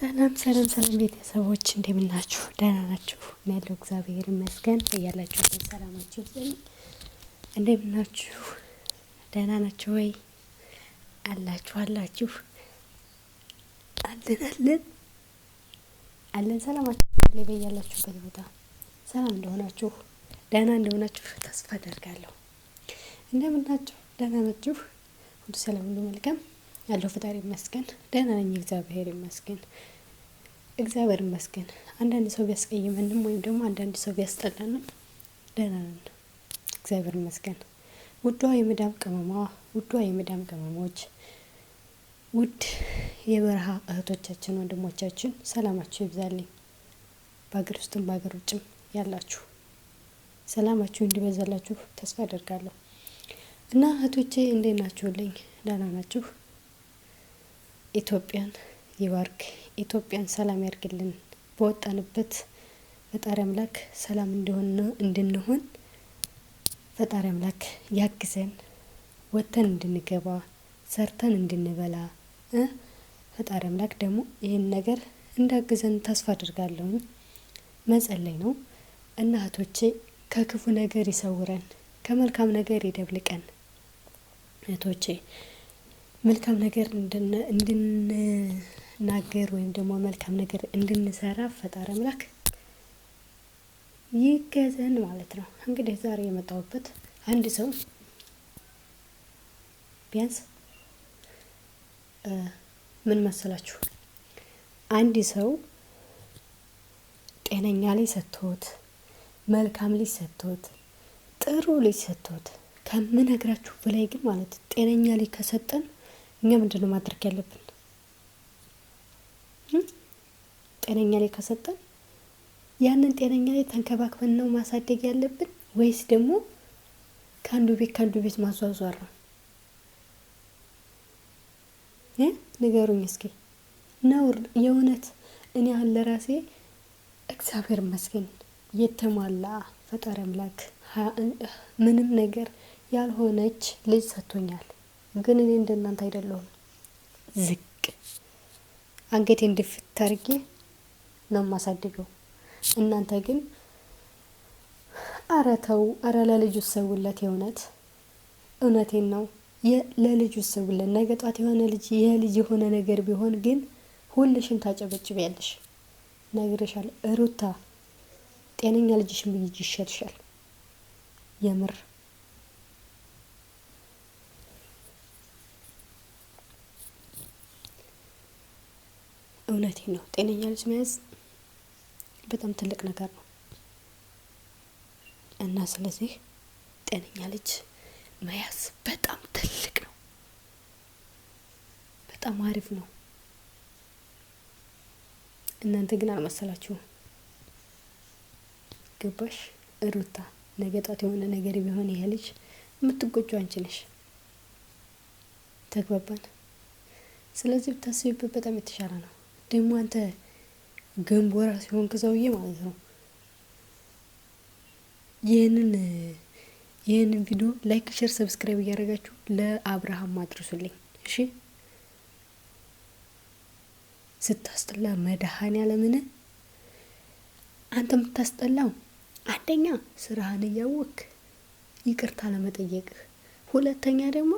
ሰላም ሰላም ሰላም ቤተሰቦች እንደምናችሁ ደህና ናችሁ? እኔ ያለው እግዚአብሔር ይመስገን። እያላችሁበት ሰላማችሁ ይብዛልኝ። እንደምናችሁ ደህና ናችሁ ወይ? አላችሁ አላችሁ አለን አለን አለን። ሰላማችሁ ላይ በያላችሁበት ቦታ ሰላም እንደሆናችሁ ደህና እንደሆናችሁ ተስፋ አደርጋለሁ። እንደምናችሁ ደህና ናችሁ? ሁሉ ሰላም፣ ሁሉ መልካም ያለው ፈጣሪ ይመስገን። ደህና ነኝ፣ እግዚአብሔር ይመስገን። እግዚአብሔር ይመስገን። አንዳንድ ሰው ቢያስቀይመንም ወይም ደግሞ አንዳንድ ሰው ቢያስጠላንም ደህና ነን፣ እግዚአብሔር ይመስገን። ውዷ የመዳም ቅመሟ፣ ውዷ የመዳም ቅመሞች፣ ውድ የበረሃ እህቶቻችን ወንድሞቻችን ሰላማችሁ ይብዛልኝ። በሀገር ውስጥም በሀገር ውጭም ያላችሁ ሰላማችሁ እንዲበዛላችሁ ተስፋ አደርጋለሁ። እና እህቶቼ እንዴት ናችሁልኝ? ደህና ናችሁ? ኢትዮጵያን ይባርክ፣ ኢትዮጵያን ሰላም ያርግልን። በወጣንበት ፈጣሪ አምላክ ሰላም እንድንሆን ፈጣሪ አምላክ ያግዘን። ወጥተን እንድንገባ ሰርተን እንድንበላ ፈጣሪ አምላክ ደግሞ ይህን ነገር እንዳግዘን ተስፋ አድርጋለሁኝ። መጸለይ ነው እና እህቶቼ ከክፉ ነገር ይሰውረን፣ ከመልካም ነገር ይደብልቀን። እህቶቼ መልካም ነገር እንድንናገር ወይም ደግሞ መልካም ነገር እንድንሰራ ፈጣሪ አምላክ ይገዘን ማለት ነው። እንግዲህ ዛሬ የመጣሁበት አንድ ሰው ቢያንስ ምን መሰላችሁ፣ አንድ ሰው ጤነኛ ልጅ ሰጥቶት፣ መልካም ልጅ ሰጥቶት፣ ጥሩ ልጅ ሰጥቶት ከምነግራችሁ በላይ ግን ማለት ጤነኛ ልጅ ከሰጠን እኛ ምንድን ነው ማድረግ ያለብን? ጤነኛ ልጅ ከሰጠን ያንን ጤነኛ ልጅ ተንከባክበን ነው ማሳደግ ያለብን ወይስ ደግሞ ከአንዱ ቤት ከአንዱ ቤት ማዟዟር ነው? ንገሩኝ እስኪ። ነውር የእውነት እኔ አሁን ለራሴ እግዚአብሔር ይመስገን የተሟላ ፈጣሪ አምላክ ምንም ነገር ያልሆነች ልጅ ሰጥቶኛል። ግን እኔ እንደናንተ አይደለሁም። ዝቅ አንገቴን ድፍት አድርጌ ነው የማሳድገው። እናንተ ግን አረ ተው፣ አረ ለልጁ ሰውለት። የእውነት እውነቴን ነው፣ ለልጁ ሰውለት። ነገ ጧት የሆነ ልጅ ይህ ልጅ የሆነ ነገር ቢሆን ግን ሁልሽም ታጨበጭቢያለሽ። ነግሬሻለሁ ሩታ፣ ጤነኛ ልጅሽን ብይጅ ይሻልሻል። የምር እውነቴን ነው። ጤነኛ ልጅ መያዝ በጣም ትልቅ ነገር ነው እና ስለዚህ ጤነኛ ልጅ መያዝ በጣም ትልቅ ነው። በጣም አሪፍ ነው። እናንተ ግን አልመሰላችሁም። ገባሽ ሩታ? ነገ ጧት የሆነ ነገር ቢሆን ይሄ ልጅ የምትጎጂው አንቺ ነሽ። ተግባባን? ስለዚህ ብታስቢበት በጣም የተሻለ ነው። ደግሞ አንተ ገንቦራ ሲሆን ሰውዬ ማለት ነው። ይህንን ቪዲዮ like፣ share፣ subscribe እያደረጋችሁ ለአብርሃም አድርሱልኝ። እሺ ስታስጠላ መድኃኔዓለምን አንተ የምታስጠላው አንደኛ ስራህን እያወክ ይቅርታ ለመጠየቅህ፣ ሁለተኛ ደግሞ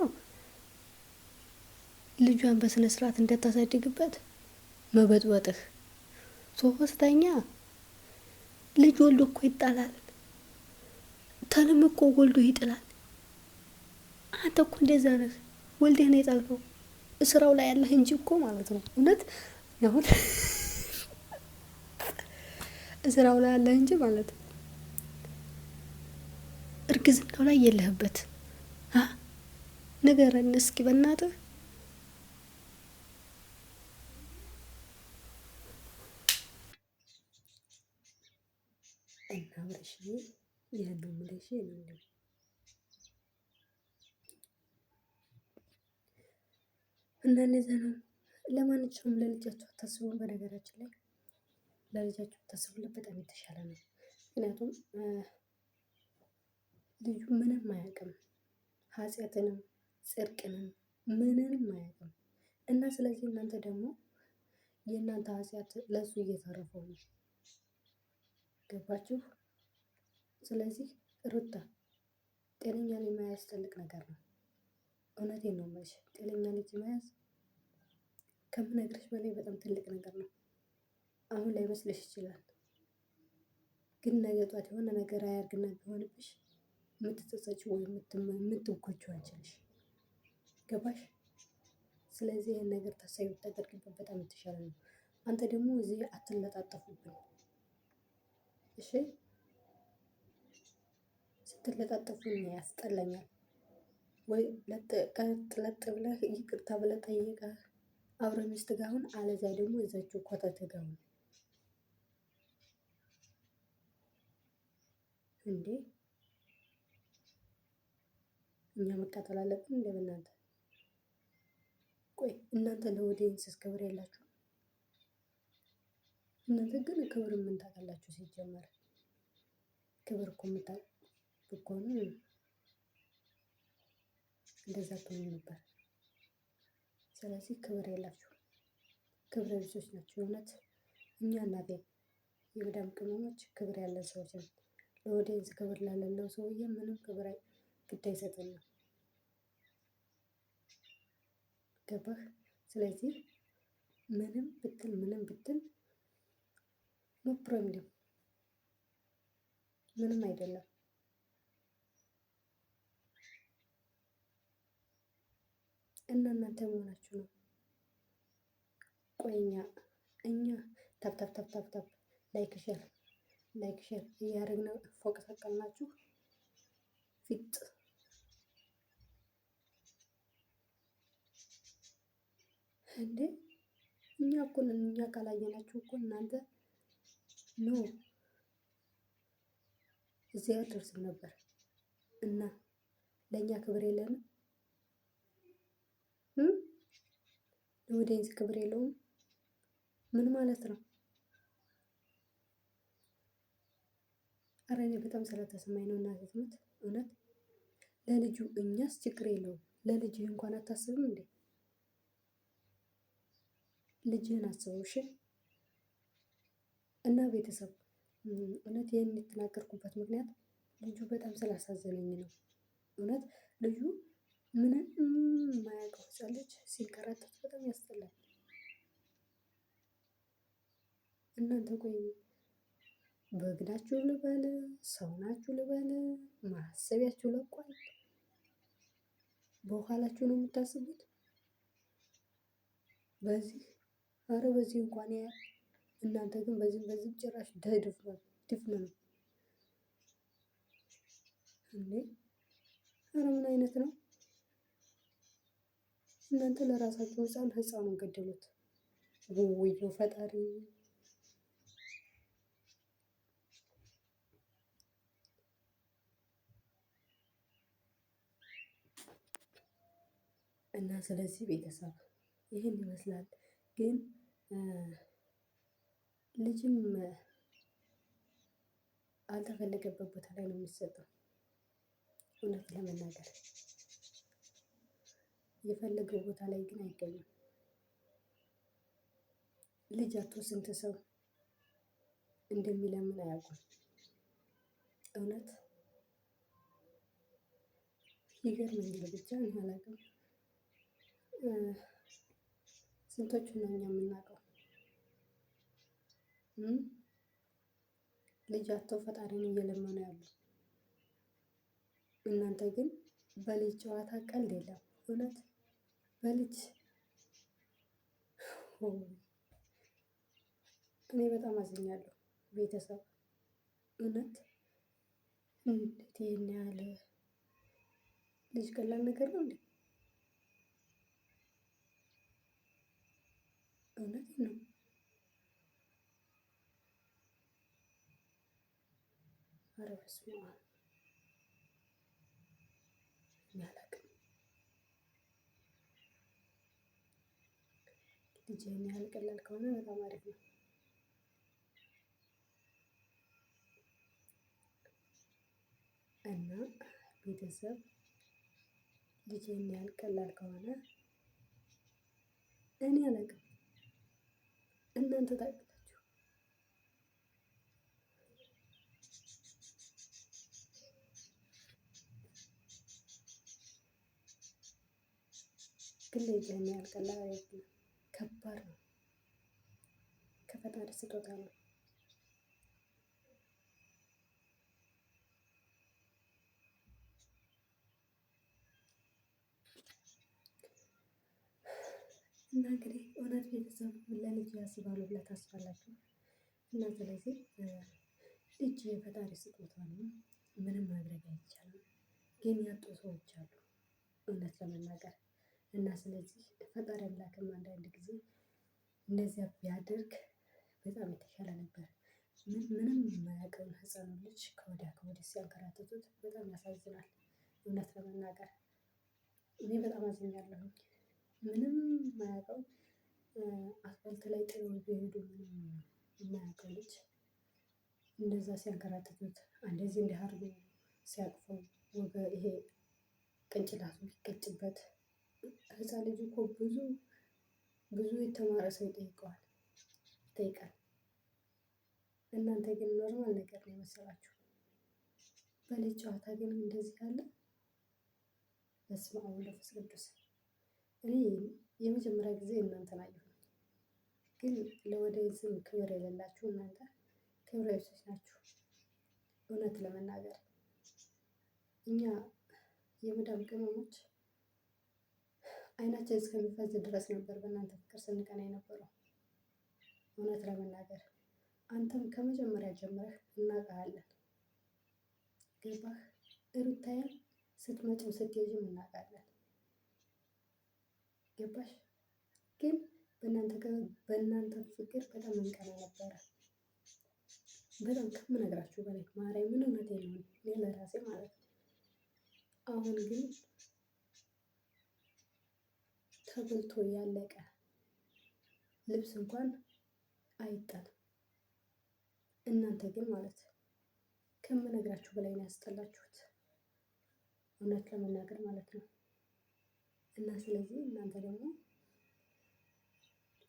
ልጇን በስነ ስርዓት እንዳታሳድግበት መበጥበጥህ፣ ሶስተኛ ልጅ ወልዶ እኮ ይጣላል። ተልም እኮ ወልዶ ይጥላል። አንተ እኮ እንደዛ ነህ፣ ወልደህ ነው የጣልከው። ስራው ላይ ያለህ እንጂ እኮ ማለት ነው። እውነት አሁን ስራው ላይ ያለህ እንጂ ማለት እርግዝናው ላይ የለህበት። ንገረን እስኪ በእናትህ። እና አብርሽዬ ይህን ነው የምልሽ። እና እንደዚያ ነው። ለማንኛውም ለልጃችሁ አታስቡም። በነገራችን ላይ ለልጃችሁ ብታስቡለት በጣም የተሻለ ነው። ምክንያቱም ልጁ ምንም አያውቅም፣ ኃጢአትንም ጽድቅንም ምንንም አያውቅም። እና ስለዚህ እናንተ ደግሞ የእናንተ ኃጢአት ለእሱ እየተረፈው ነው። ገባችሁ? ስለዚህ ሩታ ጤነኛ ልጅ መያዝ ትልቅ ነገር ነው። እውነቴን ነው የምልሽ፣ ጤነኛ ልጅ መያዝ ከምነግርሽ በላይ በጣም ትልቅ ነገር ነው። አሁን ላይ መስልሽ ይችላል፣ ግን ነገ ጧት የሆነ ነገር አያርግና ቢሆንብሽ የምትጸጸችው ወይ የምትጎጂው አንቺ ነሽ። ገባሽ? ስለዚህ ይህን ነገር ታሳቢ ብታደርጊበት በጣም የተሻለ ነው። አንተ ደግሞ እዚህ አትለጣጠፉብን፣ እሺ? ስትለጣጠፉ ያስጠላኛል። ወይ ቀጥ ለጥ ብለህ ይቅርታ ብለህ ጠይቀህ አብረህ ሚስት ጋር ሁን፣ አለዚያ ደግሞ እዛችሁ ኮተት ጋር ሁን። እንዴ እኛ መቃጠል አለብን እንደ በእናንተ? ቆይ እናንተ ለ audience ስ ክብር የላችሁ? እናንተ ግን ክብር ምን ታውቃላችሁ? ሲጀመር ክብር እኮ የምታውቁ ብትሆኑ እንደዛ ትሆኑ ነበር። ስለዚህ ክብር የላችሁ፣ ክብረ ቢሶች ናቸው። የእውነት እኛ እናቴ የመዳም ቅመሞች ክብር ያለን ሰዎች ነን። ለ audience ክብር ላለለው ሰውዬ ምንም ክብር ግድ አይሰጠንም። ገባህ? ስለዚህ ምንም ብትል ምንም ብትል no problem ምንም አይደለም። እና እናንተ መሆናችሁ ነው። ቆይ እኛ tap tap tap tap tap like share like share እያደረግን ፎቅ ሰቀልናችሁ ፊጥ እንዴ! እኛ እኮ ነን። እኛ ካላየናችሁ እኮ እናንተ no እዚህ አደርስም ነበር። እና ለእኛ ክብር የለንም። ለ audience ክብር የለውም። ምን ማለት ነው? አረ እኔ በጣም ስለተሰማኝ ነው። እናቴ ትሙት እውነት ለልጁ እኛስ ችግር የለውም። ለልጅህ እንኳን አታስብም እንዴ? ልጅህን አስበው እሺ። እና ቤተሰብ እውነት ይህን የተናገርኩበት ምክንያት ልጁ በጣም ስላሳዘነኝ ነው። እውነት ልጁ ምንም የማያውቀው ሕፃን ልጅ ሲንከራተት በጣም ያስጠላል። እናንተ ቆይ በግ ናችሁ ልበል፣ ሰው ናችሁ ልበል፣ ማሰቢያችሁ ለቋል። በኋላችሁ ነው የምታስቡት። በዚህ አረ በዚህ እንኳን ያያል። እናንተ ግን በዚህም በዚህም ጭራሽ ደድፍኗል ድፍን ነው እንዴ! አረ ምን አይነት ነው እናንተ? ለራሳችሁ ህፃን ህፃኑን ገደሉት። ውይ ፈጣሪ እና ስለዚህ ቤተሰብ ይህን ይመስላል። ግን ልጅም አልተፈለገበት ቦታ ላይ ነው የሚሰጠው። እውነት ለመናገር የፈለገው ቦታ ላይ ግን አይገኝም። ልጅ አቶ ስንት ሰው እንደሚለምን አያውቁም። እውነት ይገርመኛል። ብቻ እኔ አላውቅም። ስንቶቹን ነው እኛ የምናውቀው? ልጅ አጥተው ፈጣሪን እየለመኑ ያሉ። እናንተ ግን በልጅ ጨዋታ ቀልድ የለም። እውነት በልጅ እኔ በጣም አዝኛለሁ። ቤተሰብ እውነት እንዴት ይህን ያህል ልጅ ቀላል ነገር ነው እንዴ? እውነት ነው። ኧረ በስመ አብ እኔ አላውቅም። ልጅ ይህን ያህል ቀላል ከሆነ በጣም አሪፍ ነው። እና ቤተሰብ ልጅ ይህን ያህል ቀላል ከሆነ እኔ አላውቅም። እናንተ ታውቃላችሁ። ግን ልጅ ያህል ቀላል አይደለም፣ ከባድ ነው። ከፈጣሪ ስጦታ ነው። እና እንግዲህ እውነት ቤተሰብ ለልጅ ያስባሉ ብላ ታስባላችሁ? እና ስለዚህ ልጅ የፈጣሪ ስጦታ ነው። ምንም ማድረግ አይቻልም። ግን ያጡ ሰዎች አሉ እውነት ለመናገር እና ስለዚህ ፈጣሪ አምላክም አንዳንድ ጊዜ እንደዚያ ቢያደርግ በጣም የተሻለ ነበር። ምንም የማያውቀውን ሕፃኑ ልጅ ከወዲያ ከወዲህ ሲያንከራትቱት በጣም ያሳዝናል። እውነት ለመናገር እኔ በጣም አዝኛለሁኝ። ምንም የማያውቀው አስፋልት ላይ ጥለው ቢሄዱ ምንም የማያውቀው ልጅ እንደዛ ሲያንከራትቱት እንደዚህ እንዲህ አድርጎ ሲያቅፈው ወገ ይሄ ቅንጭላቱ ቢቀጭበት ህፃን ልጅ እኮ ብዙ ብዙ የተማረ ሰው ይጠይቀዋል ይጠይቃል። እናንተ ግን normal ነገር ነው የመሰላችሁ። በልጅ ጨዋታ ግን እንደዚህ ያለ በስመ አብ ወወልድ ወመንፈስ ቅዱስ። እኔ የመጀመሪያ ጊዜ እናንተን አየሁ። ግን ለወደፊትም ክብር የሌላችሁ እናንተ ክብረ ቢሶች ናችሁ። እውነት ለመናገር እኛ የመዳም ቅመሞች አይናችን እስከሚፈዝ ድረስ ነበር በእናንተ ፍቅር ስንቀና የነበረው። እውነት ለመናገር አንተም ከመጀመሪያ ጀምረህ እናውቃለን። ገባህ? ሩታዬም ስትመጭም ስትሄጂም እናውቃለን። ገባሽ? ግን በእናንተ ፍቅር በጣም እንቀና ነበረ። በጣም ከምነግራችሁ በላይ ማርያምን፣ እውነቴን ነው እኔ ለራሴ ማለት ነው። አሁን ግን ተበልቶ ያለቀ ልብስ እንኳን አይጣልም። እናንተ ግን ማለት ከምነግራችሁ በላይ ነው ያስጠላችሁት፣ እውነት ለመናገር ማለት ነው። እና ስለዚህ እናንተ ደግሞ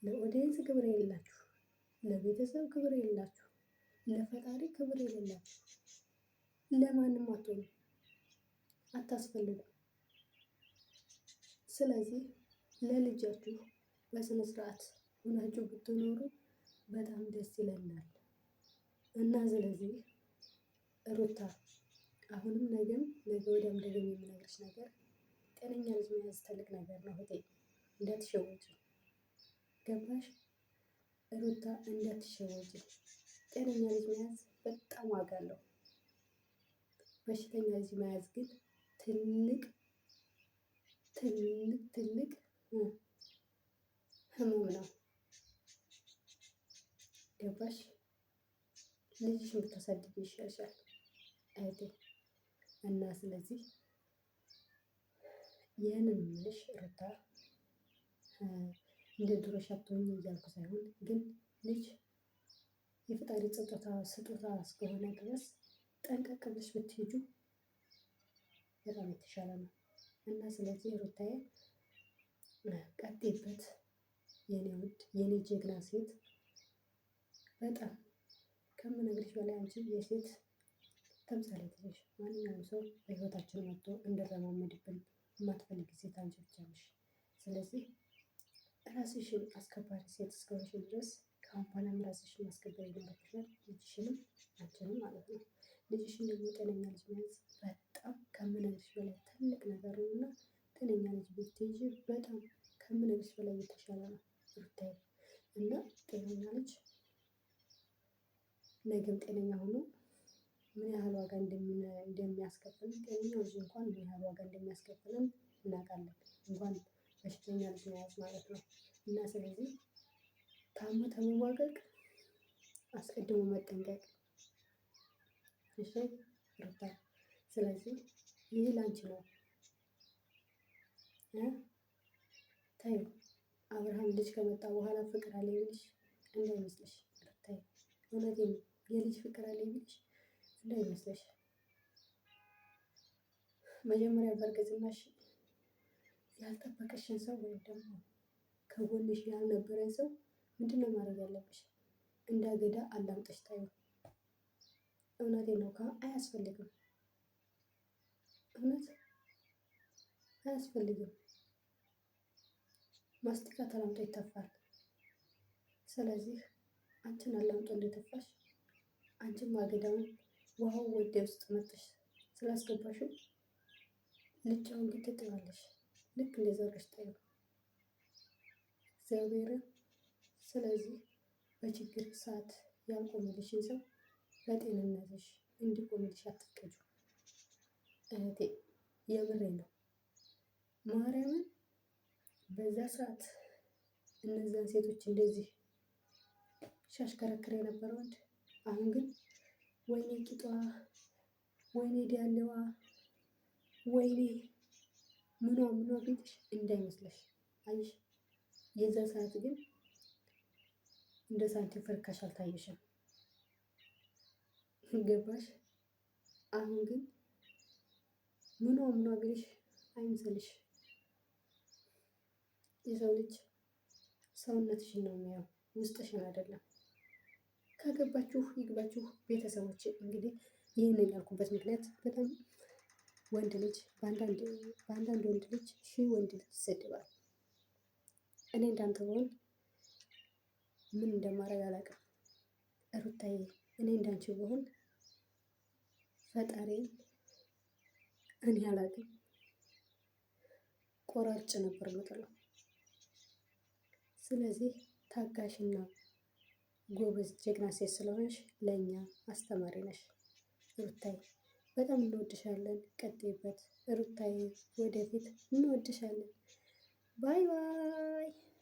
ለ audience ክብር የሌላችሁ፣ ለቤተሰብ ክብር የሌላችሁ፣ ለፈጣሪ ክብር የሌላችሁ ለማንም አትሆኑ፣ አታስፈልጉ። ስለዚህ ለልጃችሁ በስነ ስርዓት ሆናችሁ ብትኖሩ በጣም ደስ ይለናል። እና ስለዚህ ሩታ አሁንም ነገም ነገ ወዲያም ደግሜ የምነግርሽ ነገር ጤነኛ ልጅ መያዝ ትልቅ ነገር ነው እህቴ፣ እንዳትሸወጂ። ገባሽ ሩታ? እንዳትሸወጂ። ጤነኛ ልጅ መያዝ በጣም ዋጋ አለው። በሽተኛ ልጅ መያዝ ግን ትልቅ ትልቅ ትልቅ ህመም ነው። ገባሽ? ልጅሽን ብታሳድጊ ይሻልሻል እህቴ። እና ስለዚህ ይህንን የምልሽ ሩታ እንደ ድሮሽ አትሆኚ እያልኩ ሳይሆን ግን ልጅ የፈጣሪ ስጦታ እስከሆነ ድረስ ጠንቀቅ ብለሽ ብትሄጁ በጣም የተሻለ ነው። እና ስለዚህ ሩታዬ ቀጥይበት፣ የኔ ውድ የኔ ጀግና ሴት። በጣም ከምነግርሽ በላይ አንቺ የሴት ተምሳሌት ነሽ። ማንኛውም ሰው በህይወታችን መጥቶ እንዲረማመድብን የማትፈልጊ ሴት አንቺ ብቻ ነሽ። ስለዚህ ራስሽን አስከባሪ ሴት እስከሆንሽ ድረስ ከአሁን በኋላም ራስሽን ማስከበር ይኖርብሻል። ልጅሽንም አንቺንም ማለት ነው። ልጅሽን ደግሞ ጤነኛ ልጅ መያዝ በጣም ከምነግርሽ በላይ ትልቅ ነገር ነው እና ጤነኛ ልጅ ብትይዢ በጣም ከምነግርሽ በላይ የተሻለ ነው ሩታዬ። እና ጤነኛ ልጅ ነገም ጤነኛ ሆኖ ምን ያህል ዋጋ እንደሚያስከፍልን ጤነኛ ልጅ እንኳን ምን ያህል ዋጋ እንደሚያስከፍልን እናውቃለን። እንኳን በሽተኛ ልጅ መያዝ ማለት ነው። እና ስለዚህ ታሞ ከመዋቀቅ አስቀድሞ መጠንቀቅ። እሺ ሩታ፣ ስለዚህ ይህ ላንቺ ነው። ታዩ አብርሃም ልጅ ከመጣ በኋላ ፍቅር አለ ይብልሽ እንዳይመስልሽ ሩታዬ፣ እውነቴን ነው። የልጅ ፍቅር አለ ይብልሽ እንዳይመስልሽ። መጀመሪያ በእርግዝናሽ ያልጠበቀሽን ሰው ወይም ደግሞ ከጎንሽ ያልነበረን ሰው ምንድን ነው ማድረግ ያለብሽ? እንደ አገዳ አላምጠሽ ታዩ። እውነቴን ነው። አያስፈልግም፣ እውነት አያስፈልግም። ማስቲካ ተላምጦ ይተፋል። ስለዚህ አንቺን አላምጦ እንደተፋሽ አንቺም አገዳውን ውሃው ወደ ውስጥ መጥሽ ስላስገባሽው ልጫውን ግን ትጥባለሽ። ልክ እንደዛ አድርገሽ ጣይው እግዚአብሔርን። ስለዚህ በችግር ሰዓት ያልቆመልሽን ሰው ለጤንነትሽ እንዲቆምልሽ አትፍቀጁ እህቴ፣ የምሬ ነው። ማርያምን በዛ ሰዓት እነዛን ሴቶች እንደዚህ ሲያሽከረክር የነበረ ወንድ አሁን ግን ወይኔ ቂጧ፣ ወይኔ ዲያሌዋ፣ ወይኔ ምኗ ምኗ ቤትሽ እንዳይመስለሽ። አይሽ የዛ ሰዓት ግን እንደ ሳንቲም ፍርካሽ አልታየሽም። ገባሽ? አሁን ግን ምኗ ምኗ ቢልሽ አይምሰልሽ። የሰው ልጅ ሰውነትሽን ነው የሚያየው፣ ውስጥሽን አይደለም። ካገባችሁ ይግባችሁ። ቤተሰቦች እንግዲህ ይህንን ያልኩበት ምክንያት በጣም ወንድ ልጅ በአንዳንድ ወንድ ልጅ ሺህ ወንድ ልጅ ይሰድባል። እኔ እንዳንተ ብሆን ምን እንደማደርግ አላውቅም። ሩታዬ እኔ እንዳንቺ ብሆን ፈጣሪን እኔ አላውቅም ቆራርጭ ነበር የምጥለው። ስለዚህ ታጋሽና ጎበዝ ጀግና ሴት ስለሆንሽ ለእኛ አስተማሪ ነሽ ሩታዬ። በጣም እንወድሻለን። ቀጥይበት ሩታዬ፣ ወደፊት እንወድሻለን። Bye bye።